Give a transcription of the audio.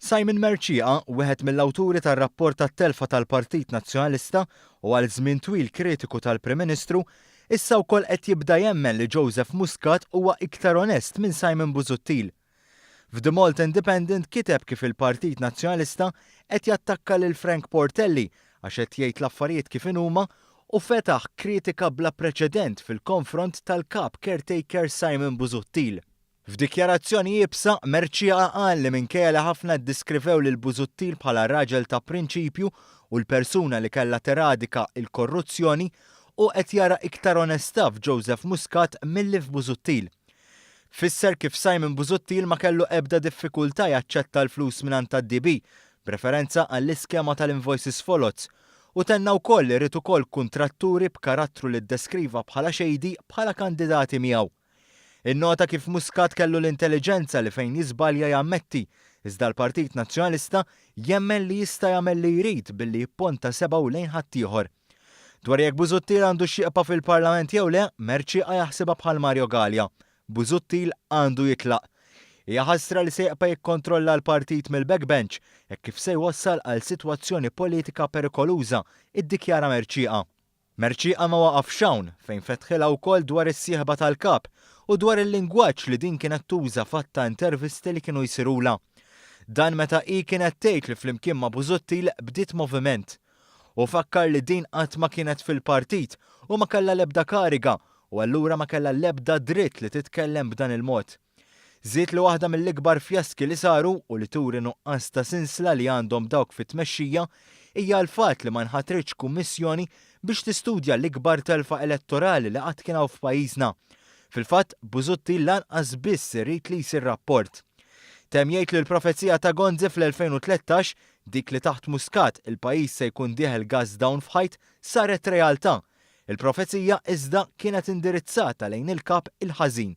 Simon Mercieca, wieħed mill-awturi tar-rapport tat-telfa tal-Partit Nazzjonalista u għal żmien twil kritiku tal-Prim Ministru, issa wkoll qed jibda jemmen li Joseph Muscat huwa iktar onest minn Simon Busuttil. F'The Malta Independent kiteb kif il-Partit Nazzjonalista qed jattakka lil Frank Portelli għax qed jgħid l-affarijiet kif inhuma u fetaħ kritika bla preċedent fil-konfront tal-Kap caretaker Simon Busuttil. F'dikjarazzjoni iebsa, Mercieca qal li minkejja li ħafna ddeskrivew lil Busuttil bħala raġel ta' prinċipju u l-persuna li kellha teradika l-korruzzjoni, hu qed jara iktar onestà f'Joseph Muscat milli f'Busuttil. Fisser kif Simon Busuttil ma kellu ebda diffikultà jaċċetta l-flus mingħand tad-DB, b'referenza għall-iskema tal-invoices foloz, u tenna wkoll li ried ukoll kuntratturi b'karattru li ddeskriva bħala shady bħala kandidati miegħu. Innota kif Muscat kellu l-intelliġenza li fejn jiżbalja jammetti, iżda l-Partit Nazzjonalista jemmen li jista' jagħmel li jrid billi jipponta sebgħu lejn ħaddieħor. Dwar jekk Busuttil għandu x'jibqa' fil-Parlament jew le, Mercieca jaħsibha bħal Mario Galea. Busuttil għandu jitlaq. Hija ħasra li se jibqa' jikkontrolla l-partit mill-backbench, hekk kif se jwassal għal sitwazzjoni politika perikoluża, iddikjara Mercieca. Mercieca ma waqafx hawn, fejn fetħilha wkoll dwar is-sieħba tal-Kap u dwar il-lingwaġġ li din kienet tuża f'għadd ta' intervisti li kienu jsirulha. Dan meta hi kienet tgħid li flimkien ma' Busuttil bdiet moviment. Hu fakkar li din qatt ma kienet fil-partit u ma kellha l-ebda kariga u allura ma kellha l-ebda dritt li titkellem b'dan il-mod. Żied li waħda mill-ikbar fjaski li saru u li turi nuqqas ta' sinsla li għandhom dawk fit-tmexxija hija l-fatt li ma nħatritx kummissjoni biex tistudja l-ikbar telfa elettorali li qatt kien hawn f'pajjiżna. Fil-fatt, Busuttil lanqas biss irid li jsir rapport. Temm jgħid li l-profezija ta' Gonzi fl-2013, dik li taħt Muscat il-pajjiż se jkun dieħel gas down f'ħajt, saret realtà. Il-profezija iżda kienet indirizzata lejn il-kap il-ħażin.